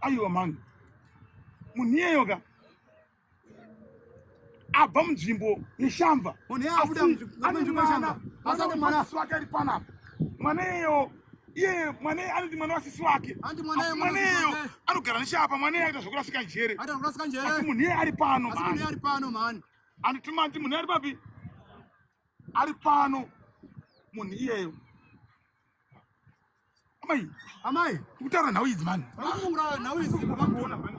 Aiwa mani, munhu iyeyo ka abva munzvimbo yeshamva asisi wake ari panapa mwana iyeyo iye mwana anoti mwana wasisi wake mwana iyeyo anogara nechapa mwana iye aita zvekurasika njere asi munhu iye ari pano mani anotuma anti munhu ari papi ari pano munhu iyeyo Amai, amai, kutaura nhau idzi mani. Kutaura nhau idzi vakuona mani.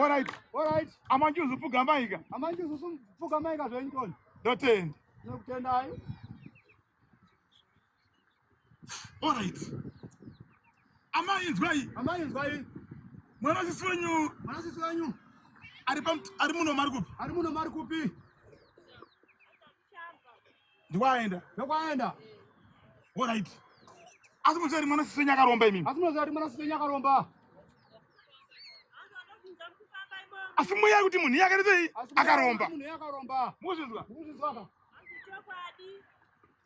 Alright. Alright. Amanjuzu pfugamaika. Amanjuzu pfugamaika zvenyu toni. Ndotenda. Ndokutendai. Alright. Amai inzwai. Amai inzwai. Mwana sisi wenyu. Mwana sisi wenyu. Ari pa ari muno mari kupi? Ari muno mari kupi? Ndikwaenda. Ndikwaenda. Alright. Asi muziva kuti mwana sisi wenyu akaromba imimi. Asi muziva kuti mwana sisi wenyu akaromba. Asi mweya kuti munhu iye akaita sei? Akaromba. Munhu iye akaromba. Mukuzvinzwa? Mukuzvinzwa.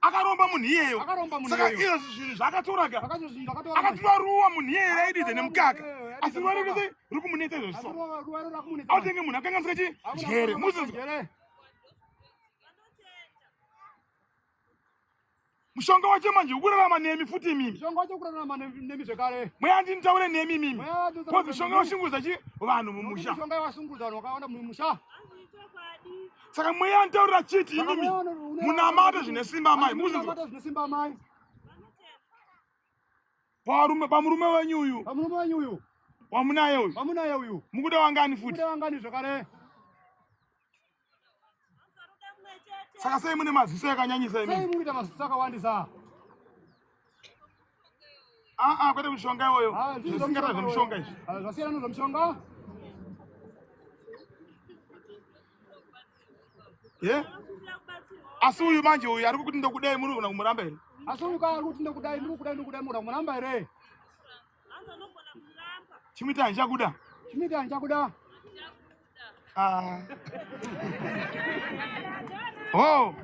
Akaromba munhu iyeyo. Akaromba munhu Saka iyeyo. izvo zvinhu zvaakatora ka. Saka izvo zvinhu zvakatora. Akatora ruwa munhu iyeye raididza nemukaka. Asi ruwa Asi riri sei? Riri kumunetsa izvozvo. Asi ruwa ruwa riri kumunetsa. Autenge munhu akanganisika chi? Njere. Mukuzvinzwa? Njere. Mushonga wacho manje ukurarama nemi futi imimi. Mushonga wacho ukurarama nemi zvekare. Mweya ndinitaure nemi imimi. Kozi mushonga washungurudza chi vanhu mumusha. Mushonga washungurudza vanhu vakawanda mumusha. Saka mweya anditaurira chiti imimi munamata zvine simba amai. Munamata zvine simba amai. Parume pamurume wenyu uyu. Pamurume wenyu uyu. Wamunaye uyu. Wamunaye uyu. Mukuda wangani futi? Mukuda wangani zvekare. Saka sei mune maziso yakanyanyisa imi? Sei mukuita maziso akawandisa? Ah ah, kwete mishonga iwoyo. Ah, Zvisingata zvemishonga izvi. Ah, zvasiyana nezvemishonga? Ye? Asi uyu manje uyu ari kuti ndokudai muri kuona kumuramba here? Asi uyu ka ari kuti ndokudai ndiri kudai ndokudai muri kumuramba here? Chimuita handichakuda. Chimuita handichakuda. Ah. Oh.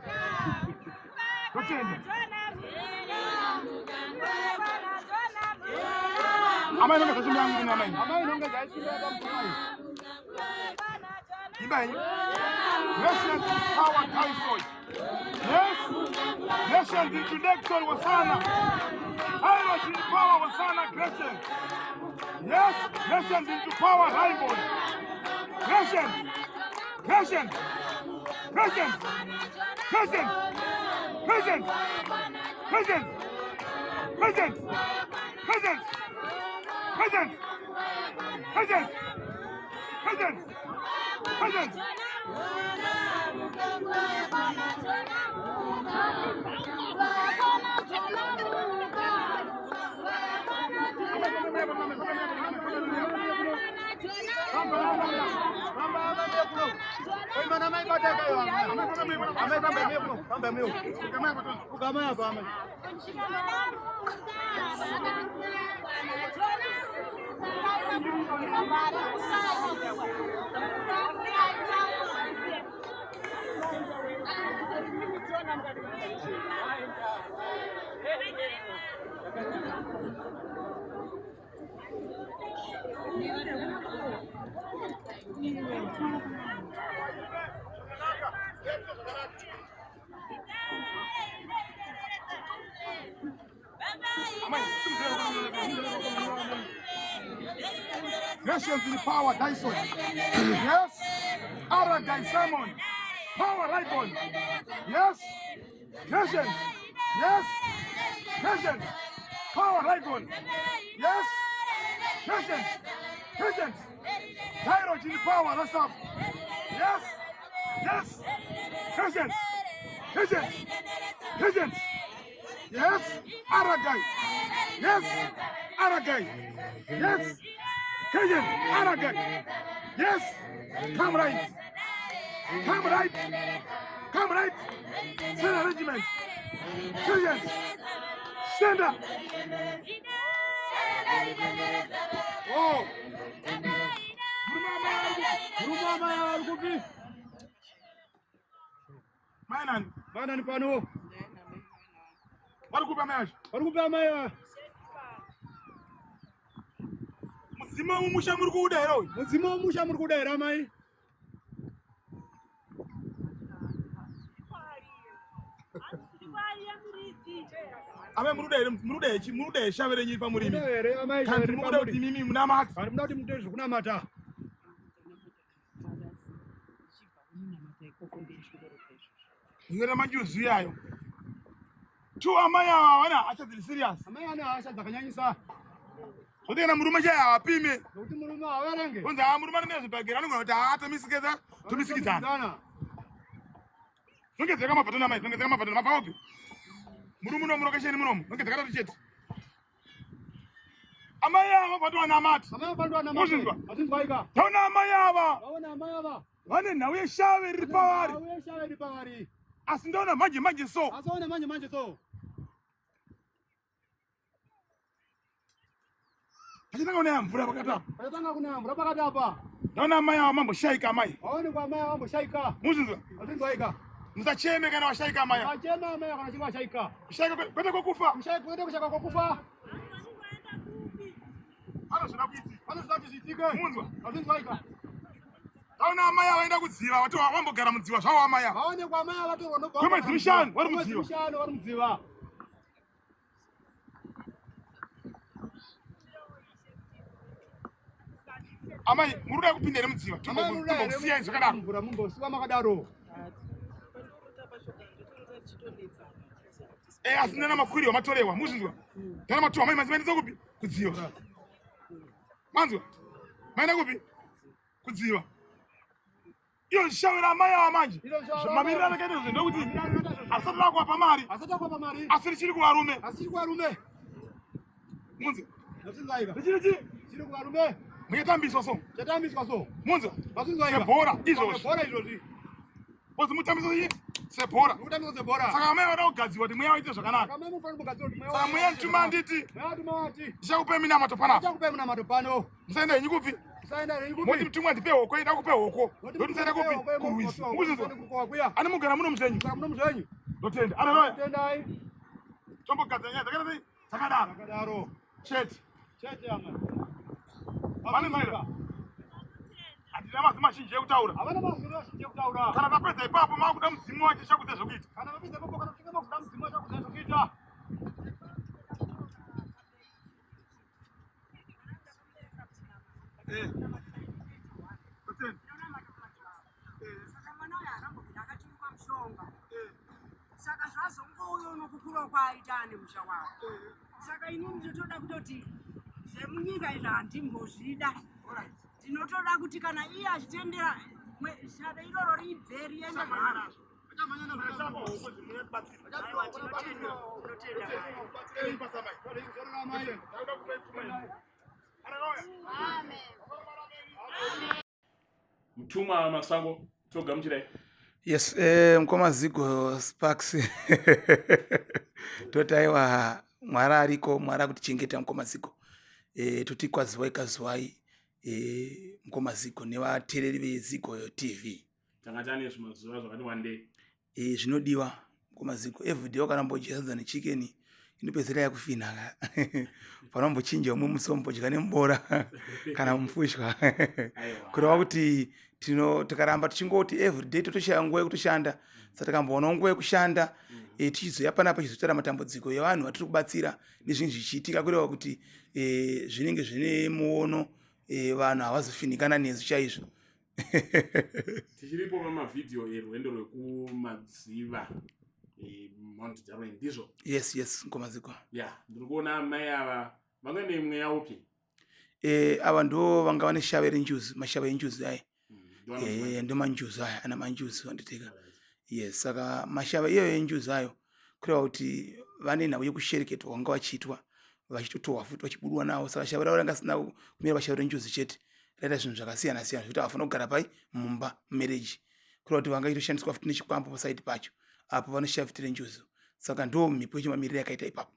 Totenda. Amai nonga zvasimba yangu kuna amai. Amai nonga zvasimba yangu. Imba yenyu. Nations power Tyson. Yes. Nations introduction wasana. Hydrogen power wasana Gretchen. Yes. Nations into power Raibon. Nations. Nations. Nations. Nations. Nations. Nations. Nations. Nations. Nations. Nations. Present! Present! Nations in power, Dyson. Yes. Aragai Simon. Power Ribon. Yes. Nations. Yes. Nations. Power Ribon. Yes. Nations. Nations. Tyro in power, that's up. Yes. Yes. Nations. Nations. Nations. Yes. Aragai. Yes. Aragai. Yes. Kenya. Aragai. Yes. Come right. Come right. Come right. Send arrangement. Sergeant. Stand up. Oh. Murume amai ari kupi? Mai nani? Mai nani pano? Vari kupi amai acho? Vari kupi amai aya? Mudzimu wemumusha muri kuuda here uyu? Mudzimu wemumusha muri kuuda here amai? Amai muri kuda here muri kuda here muri kuda here shave renyu pamurimi? Kana muri kuda kuti imimi munamate? Kana muda kuti muite zvekunamata. Ngera manjuzu yayo. Tu amai ava havana hasha dziri serious. Amai vane hasha dzakanyanyisa. Zvoti kana murume chaiye havapime. Nokuti murume haverenge. Kunzi haa murume anenge zvibhagera anogona kuti haa tomisikidza tomisikidzana. Nongedzeka mabhatoni amai, nongedzeka mabhatoni mabva upi? Murume uno murokesheni munomu, nongedzeka tatu chete. Amai ava vatowana mati. Amai vatowana mati. Muzvinzwa? Azvinzwa ika. Taona amai ava. Taona amai ava. Vane nhau yeshave riri pavari. Nhau yeshave riri pavari. Asi ndaona manje manje so. Asi ndaona manje manje so. Pachatanga kunaya mvura pakati apa. Pachatanga kunaya mvura pakati apa. Ndaona amai ava mamboshaika amai. Vaonekwa amai ava vamboshaika. Muzvinzwa? Azvinzwa ika. Musacheme kana washaika amai. Musacheme amai kana vachinge vashaika. Kushaika kwete kwekufa. Kushaika kwete kushaika kwekufa. Vanozvida kuitika. Vanozvida kuti zviitike. Munzwa? Azvinzwa ika. Taona amai ava vaenda kudziva vato vambogara mudziva zvavo amai ava. Vaonekwa amai ava vatorwa nobva. Kwemwedzi mishanu vari mudziva. Mishanu vari mudziva. Amai muri kuda kupinda here mudziva? Timbokusiyai zvakadaro. Mvura mumbosiwa makadaro. Eh, asi nana makwiri wamatorewa muzvinzwa nana matorewa mai mazimaendesa kupi kudziva manzwa maenda kupi kudziva iyo shawera amai ava manje mamiriro anakaita zvinhu ndokuti asati akuwapa mari asi richiri kuvarume munzi richiri chii chiri kuvarume muchatambiswa so chatambiswa so munzi sebhora izvozvi Bozi mutambisa chii? Sebhora. Mutambisa sebhora. Saka amai vada kugadzirwa kuti mweya waite zvakanaka. Saka amai mufanira kugadzirwa kuti mweya. Saka mweya ndituma nditi. Mweya ndituma wati. Ndichakupe minamato panapa. Ndichakupe minamato pano. Musaenda henyu kupi? Musaenda henyu kupi? Moti mutumwa ndipe hoko, ida kupe hoko. Ndoti musaenda kupi? Kurwizi. Mukuzvinzwa? Ani mugara muno muzvenyu. Mugara muno muzvenyu. Ndotenda. Haleluya. Tendai. Tombogadzira nyaya dzakaita sei? Dzakadaro. Dzakadaro. Chete. Chete amai. Vane nzira. Handina mazwi mazhinji ekutaura. Havana mazwi mazhinji ekutaura. Kana tapedza ipapo makuda mudzimu wacho chakudza zvekuita. Kana mapedza ipapo kana muchinge makuda mudzimu wacho chakudza zvekuita. Eh. Totenda. Saka mwana uyu haarambobvira akaturikwa mushonga. Saka zvazongouya unokukura kwaaita ane musha wako. Saka inini ndinotoda kutoti zvemunyika izvi handimbozvida. Ndinotoda kuti kana iye achitendera shave iroro ribve riende zvaro. Aiwa tinotenda, tinotenda. Mtumwa Masango togamuchirai. Yes, eh, mukoma Zigo Sparks toti aiwa Mwari ariko, Mwari akutichengeta mukoma Zigo. Eh, toti kwaziwai kaziwai eh, mukoma Zigo nevateereri veZigo TV. Tanga tane zvimazuva zvakati wandei. Eh, zvinodiwa mukoma Zigo everyday wakaramba uchidya sadza nechicken inopedzisira yakufina ka panombochinja umwe musi wombodya nemubora kana mufushwa kureva kuti tino tikaramba tichingoti everyday totoshaya nguva yekutoshanda saka tikamboonawo nguva yekushanda e, tichizoya panapa tichizotaura matambudziko evanhu vatiri kubatsira nezvinhu zvichiitika kureva kuti e, zvinenge zvine muono e, vanhu havazofinikana nesu chaizvo tichiripo pamavhidhiyo erwendo rwekumadziva eh, mount darwin ndizvo yes yes ngomaziko ya ndiri kuona amai ava vanga nemweya upi eh, ava ndo vanga vane shave renjuzu mashave enjuzu aya mm, eh, ndo manjuzu aya ana manjuzu anditeka yes saka mashava iyoyo enjuzu ayo kureva kuti vane nhau yekushereketwa kwanga vachiitwa vachitotohwa futi vachibudwa nawo saka shava ravo ranga sina kumira pashava renjuzu chete raita zvinhu zvakasiyana siyana zvekuti havafanira kugara pai mumba mumereji Kureva kuti vanga itoshandiswa futi nechikwambo pasaidi pacho apo vanoshaya futi renjuzu. Saka ndo mhipo yechimamiriro yakaita ipapo.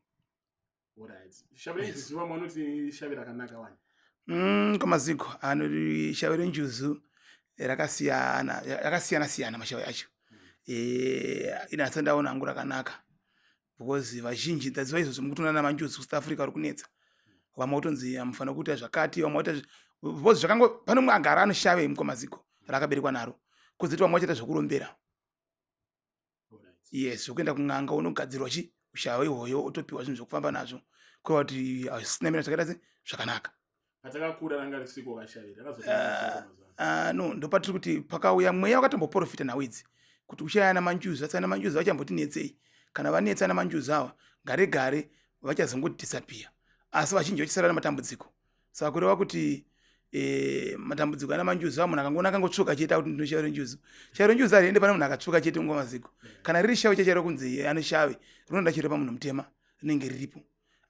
Kwamazigo anoti shavi renjuzu rakasiyana rakasiyana siyana mashavi acho. Ini asi ndaona hangu rakanaka because vazhinji that's why izvozvo mukutoona namanjuzu kuSouth Africa vari kunetsa. Vamwe votonzi hamufanira kuita zvakati, vamwe voita because zvakango pane mumwe agara anoshave mukwamazigo rakaberekwa naro, kozoti vamwe vachaita zvekurombera. Yes, zvekuenda kun'anga unogadzirwa chi ushava ihwoyo otopiwa zvinhu zvekufamba nazvo kureva kuti hazvisina mira zvakaita se zvakanaka. Patakakura ranga risiko kashavi uh, no ndopatiri kuti pakauya mweya wakatomboprofita nhau idzi kuti kuchaya ana manjuzu asi ana manjuzu vachambotinetsei kana vanetsa ana manjuzu awa gare gare vachazongodisappear asi vazhinji vachisara nematambudziko. Saka kureva kuti matambudziko ana manjuzu awa munhu akangoona akangotsvuka chete akuti ndino shavi renjuzu. Shavi renjuzu hariende pane munhu akatsvuka chete nguva maziko. Kana riri shavi chachairo kunzi ane shavi rinoda chero pamunhu mutema rinenge riripo.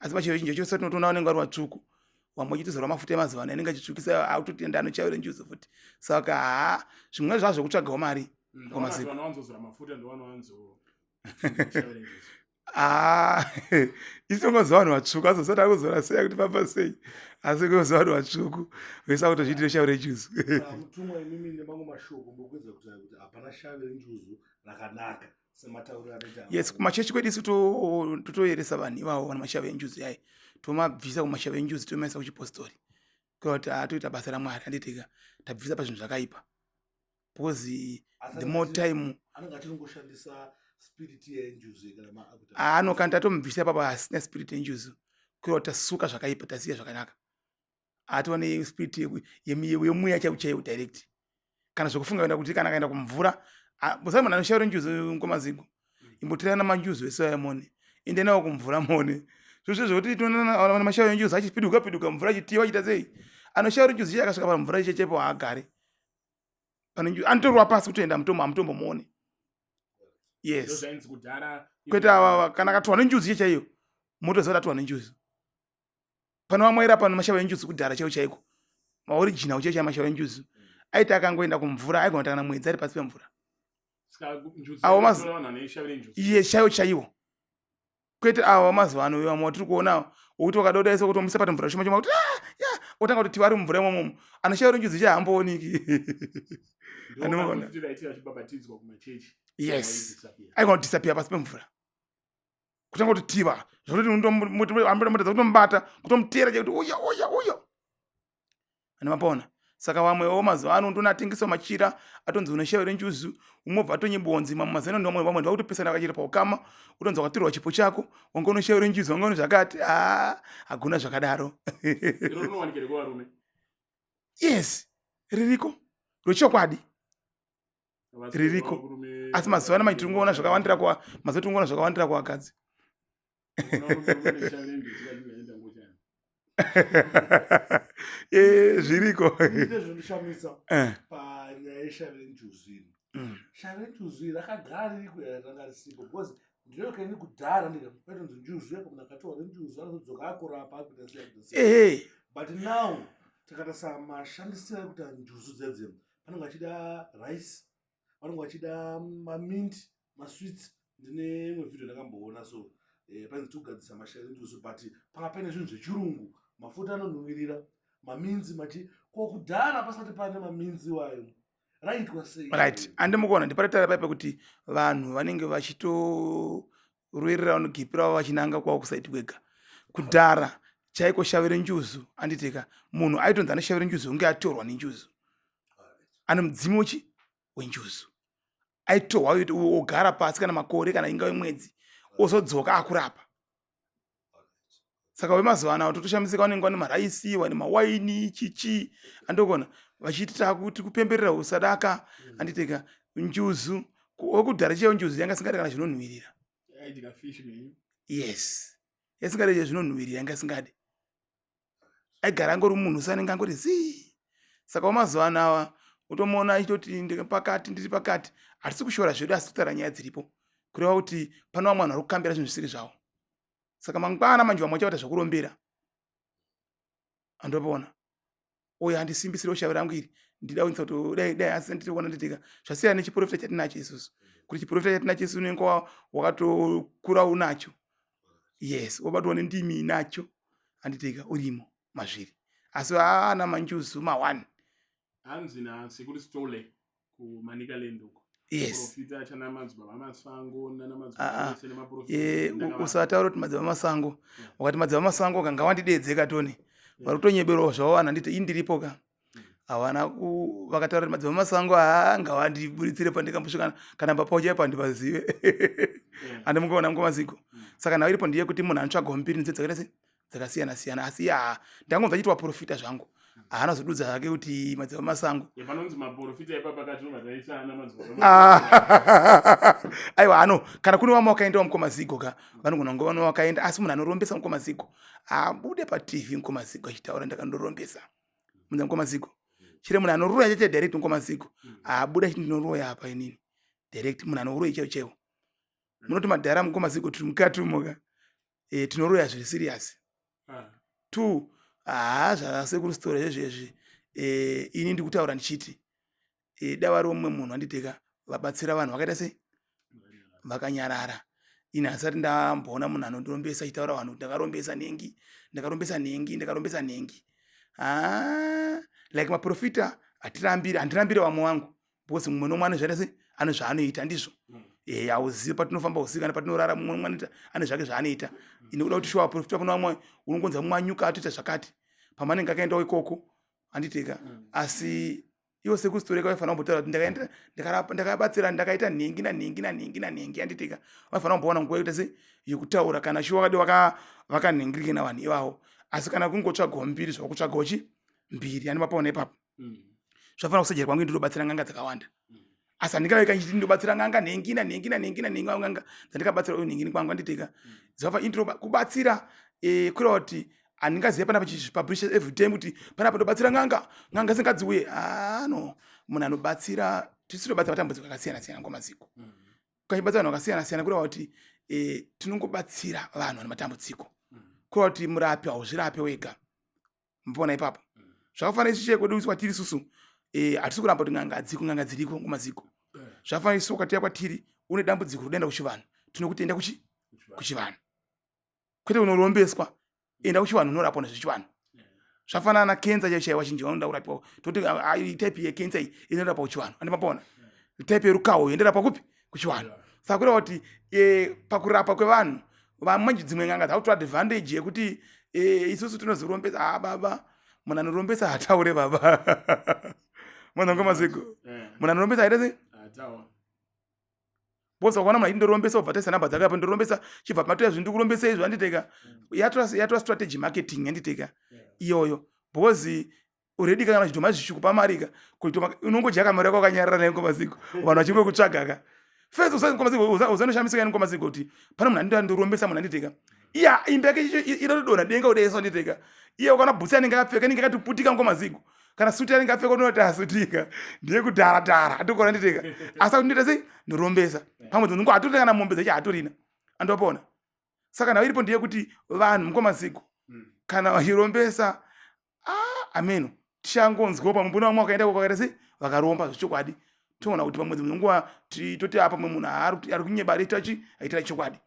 Asi mashavi echinja chose tinotoona vanenge vari vatsvuku vamwe vachitozorwa mafuta emazuva ano anenge achitsvukisa akutoti enda anochavi renjuzu futi. Saka haa zvimwe zvazvo kutsvagawo mari kwamaziko. Vanowanzozora mafuta ndovanowanzo Ah, isu ngoziva vanhu vatsvuku azosati akuzora sei akuti papa sei asi ngoziva vanhu vatsvuku vese akutozviitira shavi renjuzu. Mutumwa imimi nemamwe mashoko mbokuedza kutaura kuti hapana shavi renjuzu rakanaka sematauriro anoita. Yes, kumachechi kwedu isu totoyeresa vanhu ivavo vane mashavi enjuzu yai tomabvisa kumashavi enjuzu tomaisa kuchipostori kuva kuti atoita basa raMwari handitika tabvisa pazvinhu zvakaipa because the more time anenge achirongoshandisa spirit yenjuzu kana maakuta ano kana tatomubvisa ipapo asina spirit yenjuzu kureva kuti tasuka zvakaipa tasiya zvakanaka atiwane spirit yemweya chaiwo chaiwo direct kana zvekufunga kuenda kuti kana akaenda kumvura musai munhu anoshaura njuzu ngomazigo imbotirana manjuzu ese aya mone ende nawo kumvura mone zvose zvekuti tinoona mashauro enjuzu achipiduka piduka mvura achitiwa achiita sei anoshaura njuzu iye akasvika pamvura ichechepo haagari pane njuzu anotorwa pasi kutoenda mutombo hamutombomuone. Yes, kwete ava kana akatorwa nenjuzu iye chaiyo motoziva kuti atorwa nenjuzu. Pane vamwe airapa nemashava enjuzu kudhara chaiwo chaiko maoriginal chaiwo chaiwo mashava enjuzu aiti akangoenda kumvura aigona kuti kana mwedzi ari pasi pemvura avo iye chaiwo chaiwo kwete avo mazuva ano vamwe watiri kuona wokuti wakada kudaisa kutomuisa pati mvura shoma shoma kuti ah, ya otanga kuti tivari mumvura imomomo anoshaya renjuzu ichi haambooniki. Anoona yes, aigona kudisappear pasi pemvura kutanga kuti tiva zvokuti amboda kutomubata kutomutera chekuti uya uya uya anomapona. Saka vamwewo mazuva ano ndona atengeswa machira atonzi unoshavi renjuzu umwe obva atonyebonzi mamwe mazano ndo vamwe ndovakutopesana vakachira paukama utonzi wakatorwa chipo chako wanga unoshavi renjuzu wanga une zvakati a hakuna zvakadaro. Yes, ririko rochokwadi ririko asi mazuva ano manje tiri zvakawandira kwa mazuva tiri kungoona zvakawandira kuvakadzi. Zviriko. Zvinoshamisa panyaya yeshavi renjuzu iri, shavi renjuzu iri rakagara ririko here ranga risipo? Because ndinokeni kudhara ndika paitonzi njuzu yako munhu akatorwa nenjuzu anozodzoka akurapa akuita sei akuita sei. But now takatarisa mashandisiro ekuita njuzu dzedze, vanenge vachida rice, vanenge vachida mamint, masweets. Ndine imwe vhidhio ndakamboona so painzi tikugadzisa mashavi enjuzu but panga paine zvinhu zvechirungu, mafuta anonhuwirira, maminzi machi. Ko kudhara pasati pane maminzi iwayo raitwa sei? Right, andimukuona ndipatataura paipa kuti vanhu vanenge vachitoruerera vanogipira vavo vachinanga kwavo kusaiti kwega. Kudhara chaiko shavi renjuzu anditika munhu aitonzi ane shavi renjuzu unge atorwa nenjuzu ane mudzimu wechi wenjuzu aitorwa ogara pasi kana makore kana ingave mwedzi ozodzoka akurapa. Saka vemazuva ano totoshamisika vanenge vane maraisi vane mawaini chichi andokona vachiti takuti kupemberera usadaka anditeka njuzu wekudhara chaiyo njuzu yanga isingadi kana zvinonhuwirira. Yes, yasingadi zvinonhuwirira yanga isingadi aigara angori munhu usanenge angori zii. Saka wamazuva ano awa utomuona achitoti ndiri pakati ndiri pakati. Hatisi kushora zvedu asi kutaura nyaya dziripo kureva kuti pane vamwe vanhu vari kukambira zvinhu zvisiri zvavo. Saka mangwana manje vamwe vachaita zvekurombera andopaona. Oyo handisimbisirewo shavi rangu iri ndida kunyatsa kuti dai dai asi ndiri kuona nditeka zvasiyana nechiprofita chatinacho isusu kuti chiprofita chatinacho isusu unenge wakatokura unacho yes wabatwa nendimi inacho handiteka urimo mazviri asi aana manjuzu ma1 hanzi nasekuru stole kumanikaland uko yes ah, ah. eh, usataura kuti madzibaba masango wakati madzibaba masango ka ngawandideedze ka tony vari kutonyeberwa zvavo vanhu handiti ini ndiripo ka havana vakataura kuti madzibaba masango haa ngawandiburitsire pandikambosvika kana papa chaipo handipazive handi mungoona mukoma Zigo saka nhau iripo ndeyekuti munhu anotsvagawo mbiri nze dzakaita sei dzakasiyana siyana asi yaa ndangonzwa achiti waprofita zvangu haana zodudza zvake kuti madzibaba masango panonzi maprofita ipapa katinobva taisa ana madzibaba ah. aiwa ano kana kune vamwe wakaendawo mukoma Zigo ka vanogona kunge vamwe wakaenda asi munhu anorombesa mukoma Zigo abude patv mukoma Zigo achitaura ndakandorombesa munza mukoma Zigo chire munhu anoroya chete direct mukoma Zigo abuda achiti ndinoroya apa inini direct munhu anoroya chaiwo chaiwo munoti madhara mukoma Zigo tiri mukati umo ka e, tinoroya zviri serious ah. two haa zvasekuru story zvezvezvi e, ini ndikutaura ndichiti e, dava romumwe munhu anditeka vabatsira vanhu vakaita sei vakanyarara ini hasati ndamboona munhu anondirombesa achitaura vanhu kuti ndakarombesa nhengi ndakarombesa nhengi ndakarombesa nhengi haa like maprofita hatirambiri handirambiri vamwe vangu because mumwe nomwe ane zvaita sei ane zvaanoita ndizvo mm. eh, hauzivi patinofamba usiku kana patinorara mumwe nomwe anoita ane zvake zvaanoita mm. ine kuda kuti shuwa profita kuna vamwe unongonza mumwe anyuka atoita zvakati pamanenge akaendawo ikoko handiteka mm. asi iwo sekusitoreka vaifanira kumbotaura kuti ndakaenda ndakabatsira ndakaita nhingi nanhingi nanhingi nanhingi handiteka vaifanira kumbowana nguva yekuita se yekutaura kana shuwa vakadi vakanhingirike navanhu ivavo asi kana kungotsvagawo mbiri zvakutsvagawo chi mbiri ani mapaona ipapo zvafanira kusejera kwangu ndinobatsira n'anga dzakawanda asi handingave kanchiti ndinobatsira n'anga nhengi nanhengi nanhengi nanhengi n'anga dzandikabatsira uyu nhengini kwangu anditeka dzava intro kubatsira eh, kureva kuti handingazive panapa chipublish every time kuti panapa ndobatsira n'anga n'anga singadziuye ah no munhu anobatsira tisi tobatsira matambudziko akasiyana siyana ngomaziko ukachibatsira vanhu vakasiyana siyana kureva kuti eh, tinongobatsira vanhu vane matambudziko kureva kuti murapi hauzvirape wega mupona ipapo zvakafanira isu chekwedu kwatiri isusu eh, hatisi kuramba kuti n'anga hadziko n'anga dziriko ngomaziko zvakafanira isu ukatiya kwatiri une dambudziko rokuenda kuchivanhu tinokuti enda kuchi kuchivanhu kwete unorombeswa enda kuchivanhu unorapwa nezvechivanhu zvafanana na kensa chaiyo chaiyo vazhinji vanoda kurapiwa toti ah, ah, type yekensa iyi inorapa kuchivanhu andi mapona type yerukawo yenderapa kupi kuchivanhu saka kureva kuti e, pakurapa kwevanhu vamanje dzimwe n'anga dzakutora advantage yekuti e, isusu tinozorombesa ha ah, baba munhu anorombesa hataure baba munhu angomasiko munhu anorombesa aita sei because wakaona munhu achindorombesa ubva taisa namba dzake apa ndorombesa chibva matoya zvinhu ndikurombesa izvo anditeka yatora strategy marketing anditeka iyoyo because already kana chidhoma zvichikupa mari ka kuitoma unongodya kamari yako wakanyarara nayo ngomaziko vanhu vachingokutsvaga ka first ngomaziko uzanoshamisika ini ngomaziko kuti pane munhu andiita ndorombesa munhu anditeka iya imba yake inotodonha denga udeso anditeka iye ukaona bhutsi anenge akapfeka inenge akatoputika ngomaziko kana suti anenge apfeka unoti asutika ndiye kudhara dhara atokona nditeka asi akuti ndita sei ndorombesa pamwe dzinongo hatorina kana mombe dzacho hatorina andopona saka nhau iripo ndeyekuti vanhu mukoma Zigo kana vachirombesa ah, ameno tichangonzwawo pamwe mbona vamwe vakaenda vakaita sei vakaromba zvechokwadi toona kuti pamwe dzimwe nguva toti apa mwe munhu ari kunyeba aita chi aitira chokwadi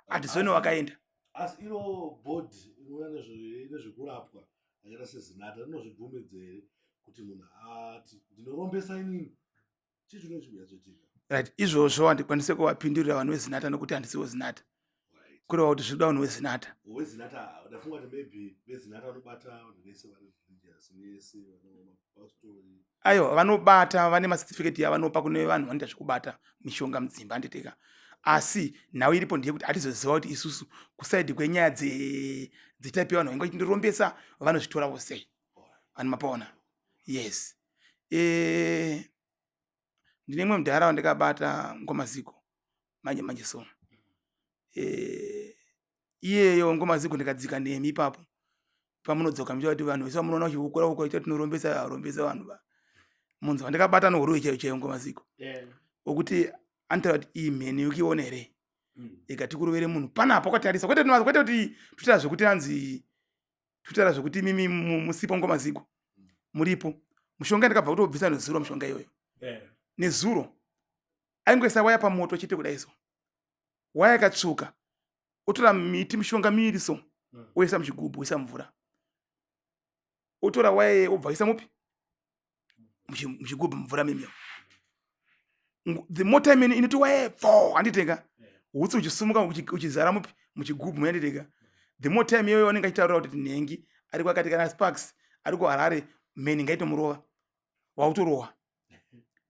hatizoni wakaenda asi iro board inoona nezvekurapwa akaita seZINATHA rinozvibvumidza here kuti munhu ati ndinorombesa inini chii chinozvinyatsoitika right izvozvo handikwanise kuvapindurira vanhu veZINATHA nokuti handisiwo ZINATHA kureva kuti zviri kuda vanhu veZINATHA veZINATHA ndafunga kuti maybe veZINATHA vanobata vanhu vese vari religious vese vanopastori aiwa vanobata vane macertificate yavanopa kune vanhu vanoita zvekubata mishonga mudzimba handiteka asi nhau iripo ndeyekuti hatizoziva kuti isusu kuside kwenyaya dzetype yevanhu vanenge vachindirombesa vanozvitoravo sei vanhu mapaona yes e, ndine imwe mudhara wandikabata ngomaziko manje manje so e, iyeyo ngomaziko ndikadzika nemi ipapo pamunodzoka muchiva kuti vanhu vese vamunoona vachiukura uko vachiita tinorombesa arombesa vanhu va munzi vandikabata nohuroyi chaiyo chaiyo ngomaziko wekuti anotaura kuti iyi mheni ukiona here ikati kurovere munhu panapa wakatarisa kwete kwete kuti totaura zvekuti anzi totaura zvekuti mimi musipo ngomaziko Muripo mushonga ndakabva kutobvisa nezuro mushonga iyoyo eh. Nezuro aingoisa waya pamoto chete kudai so, waya ikatsvuka, otora miti mishonga miiri so, oisa muchigubhu, oisa mvura, otora waya iye obva isa mupi muchigubhu mvura mimio. The more time inoti waya pfo, handiteka hutsi uchisumuka uchizara mupi muchigubhu muyanditeka. The more time iyoyo anenge achitaura kuti nhengi ari kwakati kana Sparks ari kuHarare, mheni ngaitomurova, wautorohwa.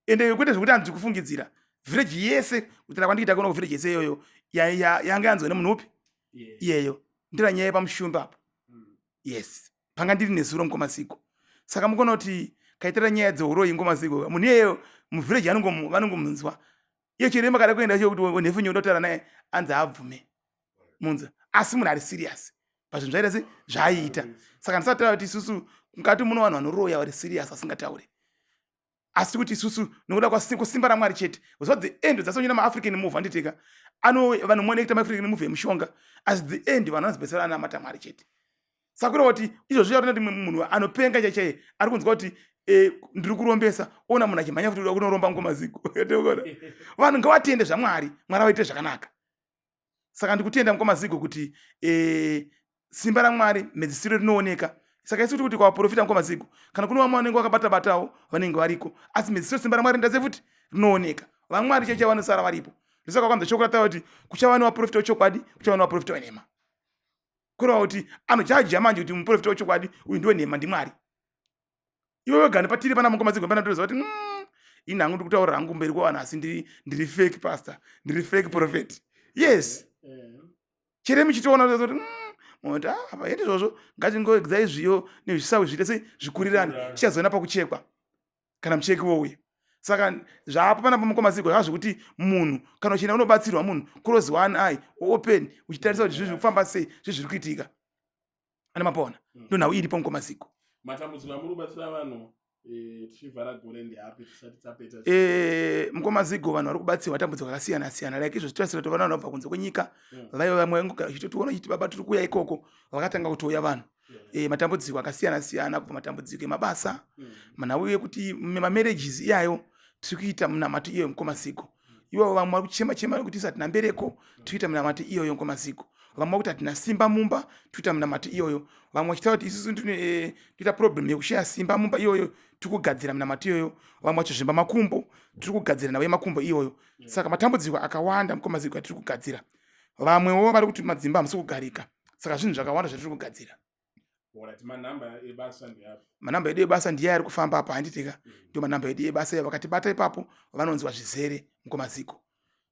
Ende kwete zvekuti hanzi kufungidzira, village yese kutira kwandikuita kuno, village yese iyoyo yanga yanzwa nemunhu upi iyeyo. Ndira nyaya yepamushumba apo. Yes, panga ndiri nezuro mukomasiko. Saka mukuona kuti kaitira nyaya dzeuroyi ngomasiko, munhu iyeyo muvillage vanongomunzwa iye. Chiremba kada kuenda cho kuti nhefu nyoda kutaura naye, anzi abvume munza, asi munhu ari serious pazvinhu zvaita se zvaaiita. Saka ndisataura kuti isusu mukati muno vanhu vanoroya vari serious asingataure, asi kuti isusu nokuda kusimba raMwari chete. Uziva the end dzasonyona maAfrican movie, anditeka ano vanhu muonekita maAfrican movie emushonga, asi the end vanhu vanozipedzisira anamata Mwari chete. Saka kureva kuti izvozvo chakuti munhu anopenga chaichaiye ari kunzwa kuti ndiri kurombesa, ona munhu achimhanya futi kuda kunoromba ngomaziko. Vanhu ngavatende zvaMwari, Mwari avaite zvakanaka. Saka ndikutenda mukomazigo kuti simba raMwari mhedzisiro rinooneka. Saka isu tiri kuti kwavaprofita mukomazigo, kana kune vamwe vanenge vakabata batawo vanenge variko, asi mhedzisiro simba raMwari ndase futi rinooneka. VaMwari chaicha vanosara varipo. Ndosaka kwanza shoko rataura kuti kuchava nevaprofita wechokwadi, kuchava nevaprofita wenhema. Kureva kuti anojaja manje kuti muprofita wechokwadi uyu ndiwe nhema ndiMwari. Iwe wega nepatiri pana mukomazigo pana toziva kuti ini hangu ndikutaurira hangu mberi kwevanhu, asi ndiri fake pastor, ndiri fake prophet. Yes, chere muchitoona kuti munoti ah, apa yeti izvozvo ngatingoedzai zviyo nezvisawi zviite sei zvikurirane, tichazoona pakuchekwa kana mucheki wouya. Saka zvaapo panapa mukomasiko zvava zvekuti munhu kana uchienda unobatsirwa, munhu close one eye open uchitarisa kuti zvinhu zviri kufamba sei, zvinhu zviri kuitika ane mapona. Ndo nhau iripo mukomasiko. Matambudziko amuri kubatsira vanhu tichivhara gore ndeapi tisati tapeta? Mukoma Zigo, vanhu vari kubatsirwa matambudziko akasiyana siyana, like izvo zvitirasira kuti vana vanobva kunze kwenyika vaiva vamwe vaingogara vachitotiona chiti baba tiri kuuya ikoko, vakatanga kutouya vanhu. Matambudziko akasiyana siyana, kubva matambudziko emabasa, manhau yekuti mamarriages iyayo, tiri kuita munamato iyoyo mukomasiko. Ivo vamwe vari kuchema chema nekuti isu hatina mbereko, tiri kuita minamato iyoyo mukomasiko. Vamwe vakuti hatina simba mumba, tiri kuita minamato iyoyo. Vamwe vachitaura kuti isusu toita problem yekushaya simba mumba, iyoyo tiri kugadzira minamato iyoyo. Vamwe vachizvimba makumbo, tiri kugadzira nhau yemakumbo iyoyo. Saka matambudziko akawanda mukomaziko atiri kugadzira. Vamwewo vari kuti madzimba hamusi kugarika. Saka zvinhu zvakawanda zvatiri kugadzira. Alright, manhamba ebasa ndeapi? Manhamba edu ebasa ndiye ari kufamba apa, handitika? Ndio manhamba edu ebasa iyo. Vakatibata ipapo vanonzwa zvizere mukomaziko.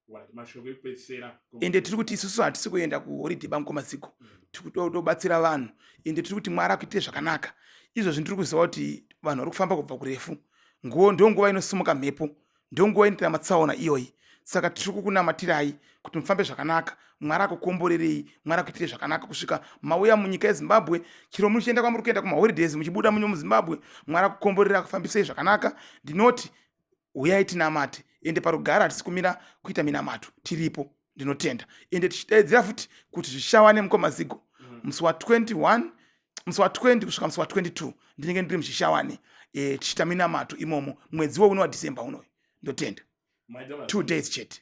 Alright, mashoko ekupedzisira. Ende tiri kuti isusu hatisi kuenda kuholiday bamukomaziko, tiri kutobatsira vanhu. Ende tiri kuti Mwari akuitire zvakanaka. Izvozvi ndiri kuziva kuti vanhu vari kufamba kubva kurefu, ndo nguva inosimuka mhepo, ndo nguva inoita matsaona iyoyi. Saka tiri kukunamatirai kuti mufambe zvakanaka, Mwari akukomborerei, Mwari akuitire zvakanaka kusvika mauya munyika yeZimbabwe. Chero muchienda kwamuri kuenda kumaholidays, muchibuda muno muZimbabwe, Mwari akukomborera, akufambisei zvakanaka. Ndinoti uyai tinamate. Ende parugare hatisi kumira kuita minamato, tiripo. Ndinotenda. Ende tichidaidzira futi kuti zvishawane mukomazigo musi wa21, musi wa20 kusvika musi wa22 ndinenge ndiri muchishawane tichiita minamato imomo, mwedzi wouno waDecember unoyu. Ndotenda. Maita basa. 2 days chete.